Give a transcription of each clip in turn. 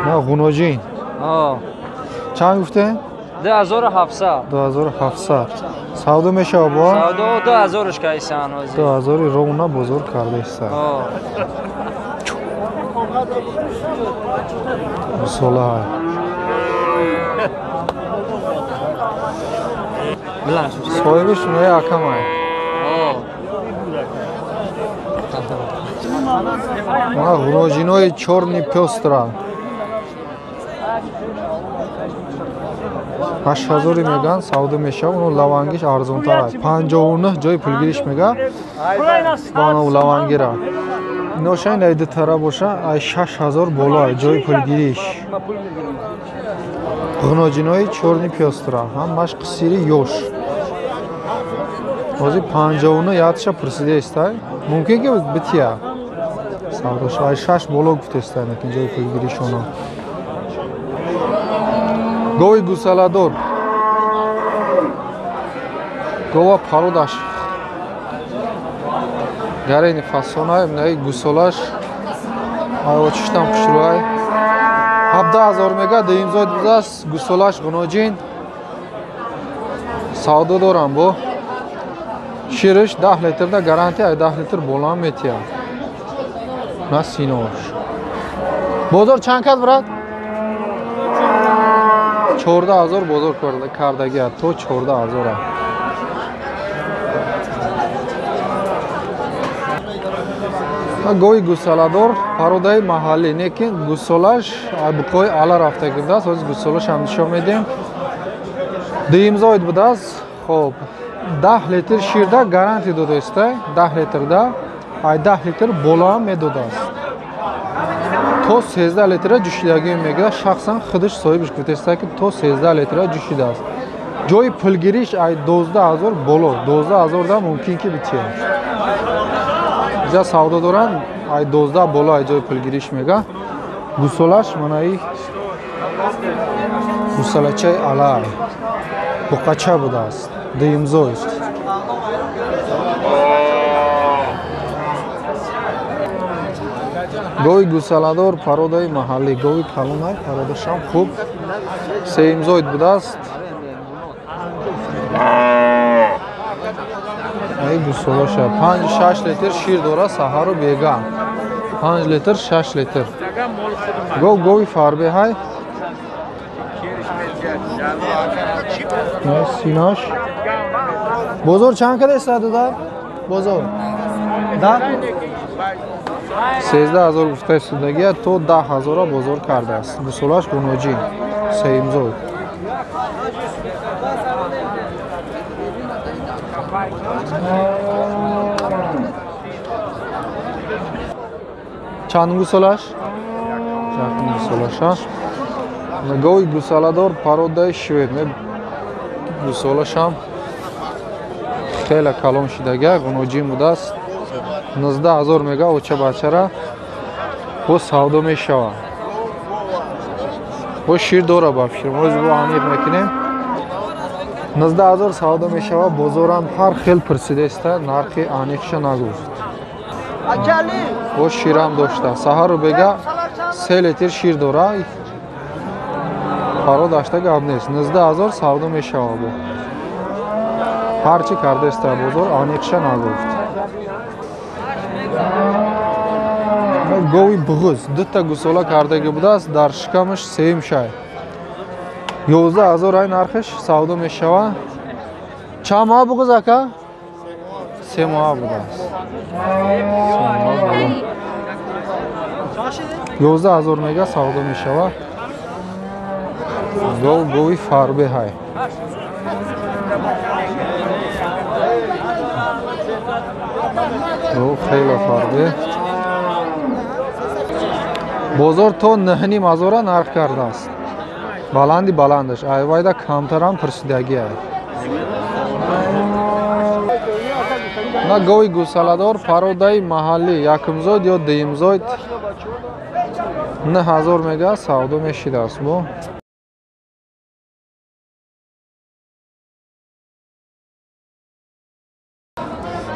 На ғуноҷин. Чанд гуфте? 2700. 2700. Савдо мешава бо? Савдо 2000-ш кайсан ҳозир. 2000 ровна бозор кардаиста. Сола. Соҳибиш нои акамай. Мана ғуноҷинои чорни пёстра. 8000 меган савдо мешава, уно лавангиш арзонтар аст. 59 ҷои пулгириш мега. Бано лавангира. Иноша ин ду тара боша, ай 6000 боло ҷои пулгириш. Ғуноҷинои чорни пёстра, ҳамаш қисири ёш. Ҳозир 59 ятша пурсидаистай. Мумкин ки бития. Савдош ай 6 боло гуфтестай, лекин ҷои пулгиришона. Гови гусаладор. Гова пародаш. Гарени фасонай, наи гусолаш. Ай очиштам хушрӯай. 17000 мега дуюмзод будааст, гусолаш ғуноҷин. Савдо дорам бо. Шириш 10 литрда гарантия, ай 10 литр боло метия. На синош. Бозор чанд кас брат? 14000 бозор кардагия, то 14000. Гови гусаладор пародаи маҳаллӣ, лекин гусолаш буқои ала рафтагӣ будааст. Ҳозир гусолаш ҳам нишон медиҳем. Дуюмзоид будааст. Хоб, 10 литр ширда гарантия додаистай, 10 литрда, ай 10 литр боло ҳам медодааст. То 13 литра ҷӯшидагӣ мегирад. Шахсан худаш соҳибаш гуфтааст, ки то 13 литра ҷӯшидааст. Ҷои пулгириш ай 12000 боло, 12000 да мумкин ки бития. Иҷа савдо доранд, ай 12 боло ай ҷои пулгириш мега. Гусолаш манаи гусолачаи алай буқача будааст, дуюмзоид. Гови гусаладор пародаи маҳаллӣ, гови калонай, пародашам хуб, сеюмзоид будааст. Ай гусолаша 5-6 литр шир дора саҳару бега. 5 литр, 6 литр. Гов гови фарбеҳай. Синаш. Бозор чанд када дода? Бозор. Да? 13000 гуфтаи судагия, то 10000 бозор кардааст. Гусолаш ғуноҷин, сеюмзод. Чанд гусолаш? Чанд гусолаша? Гови гусаладор пародаи швед. Гусолашам хеле калон шидагия, ғуноҷин будааст. 19000 мега оча бачара бо савдо мешава. Бо шир дора ба фикр. Мо бо аниқ мекунем. 19000 савдо мешава. Бозорам ҳар хел пурсидаиста, нархи аниқша нагуфт. Бо ширам дошта. Саҳару бега 3 литр шир дора. Паро дашта гап нест. 19000 савдо мешава бо. Ҳар чи кардаиста бозор аниқша нагуфт. Гови буғуз дута гусола кардагӣ будааст, дар шикамаш сеюм шай. 11000 ай нархиш савдо мешава. Чанд моҳ буғуз ака? 3 моҳ будааст. 11000 мега савдо мешава. Гов гови фарбеҳай. Гов хеле фарбеҳ. Бозор то 9500 нарх кардааст. Баланди баландаш, айвайда камтарам пурсидагӣ ай. На гови гусаладор пародаи маҳаллӣ, якумзоид ё дуюмзоид 9000 мега савдо мешидааст бо.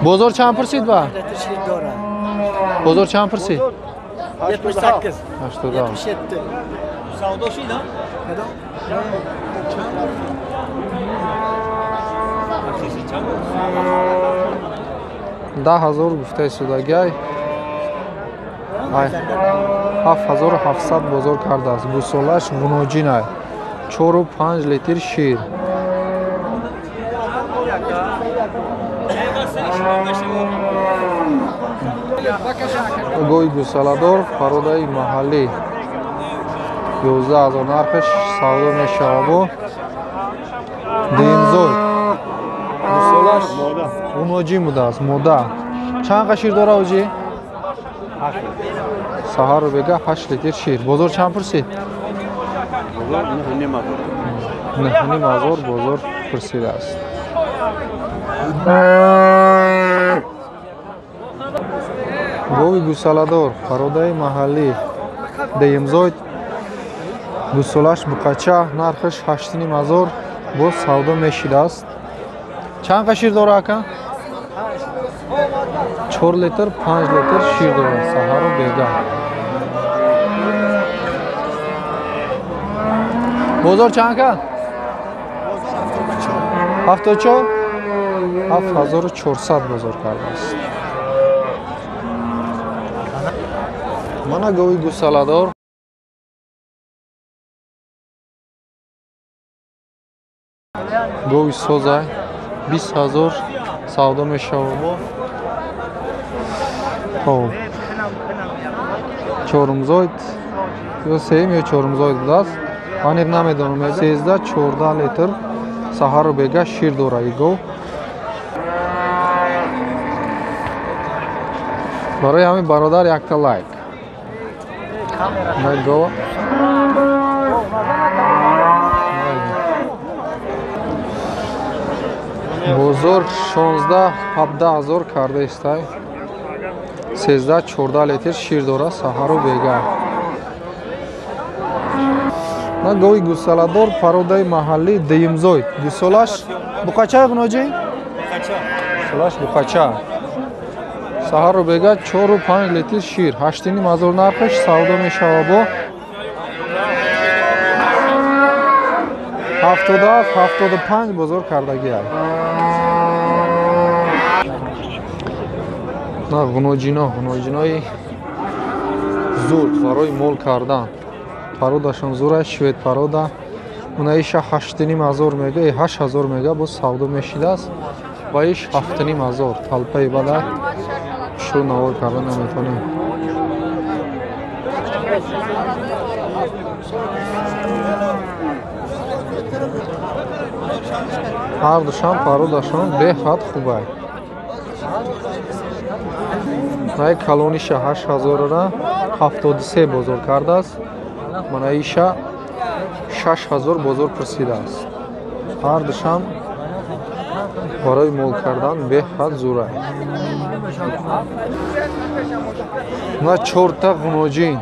Бозор чанд пурсид ба? Бозор чанд пурсид? 78. 87. 77. 10 000 гуфтаи судагай, 7700 бозор кардааст. Гӯсолаш ғуноҷинай, 4-5 литр шир. Гови гӯсоладор породаи маҳаллӣ, 11 000 нархаш савдо мешавад. Дуюмзой гӯсолаш ғуноҷин будааст, мода. Чанд қа шир дора оҷӣ? Саҳару бега 8 литр шир. Бозор чанд пурсид? 9 500 бозор пурсидааст. Гови гӯсаладор пародаи маҳаллӣ, дуюмзой, гӯсолаш буқача, нархаш 8 500 боз савдо мешидааст. Чанд қа шир дора ака? 4 литр, 5 литр шир дорад саҳару бега. Бозор чанд кард? 74, 7400 бозор кардааст. Мана гови гӯсаладор, гови созай, 20 000 савдо мешавад. Хоб, чорумзоид ё сеюм ё чорумзоид будааст, аниқ намедонам. 13-14 литр саҳару бега шир дора и гов. Барои ҳамин бародар якта лайк. Гова бозор 16-17 ҳазор карда истай. 13-14 литр шир дора саҳару бега. На гови гӯсаладор пародаи маҳаллӣ, дуюмзой, гӯсолаш буқача, ғуноҷӣ, гӯсолаш буқача, саҳару бега 4-5 литр шир, 8 500 нархаш савдо мешавад. Бо 77, 75 бозор кардагиай. На ғуноҷино, ғуноҷинои зур барои мол кардан, пародашон зура, швед парода. Унаиша 8 500 мега, 8000 мега, боз савдо мешидааст ва иш 7 500. Талпаи бада шур навор карда наметавонем. Ҳардушам пародашон беҳад хубай. Най калониша 8000-ра 73 бозор кардааст, манаиша 6000 бозор пурсидааст. Ҳардушам барои мол кардан беҳад зурай. На чорта ғуноҷин,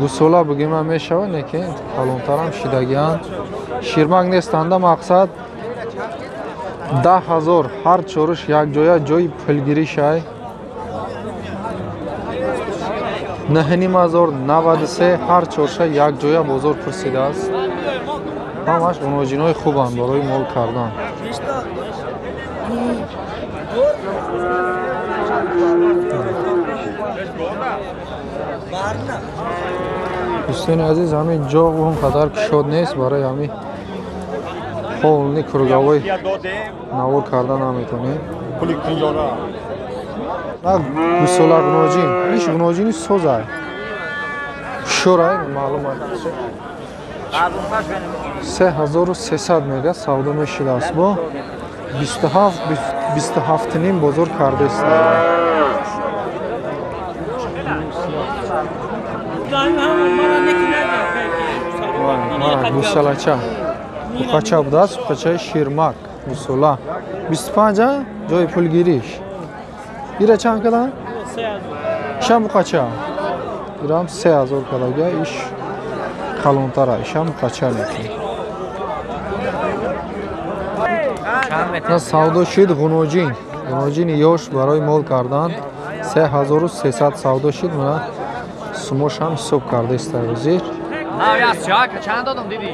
гусола бигима мешавад, лекин калонтарам шидагианд, ширмак нестанда. Мақсад 10 000 ҳар чоруш якҷоя, ҷои пулгиришай. 9 500, 93 ҳар чорша якҷоя бозор пурсидааст. Ҳамаш ғуноҷинои хубанд барои мол кардан. Дӯстони азиз, ҳамин ҷо он қадар кушод нест, барои ҳамин полный круговой навор карда наметонем. Гусола ғуноҷин, иш ғуноҷини созай, шурай маълум, 3300 мега савдо мешидааст, бо 27, 27,5 бозор кардааст. Гусалача буқача будааст, буқачаи ширмак, гусола 25, ҷои пулгириш. Ира чанд кадан? Ишам буқача, ирам 3000 кадага. Иш калонтара, ишам буқача лекин. На савдо шид ғуноҷин, ғуноҷини ёш барои мол кардан, 3300 савдо шид. Мана сумошам ҳисоб карда истаи зир. На, я чанд додам, дидӣ?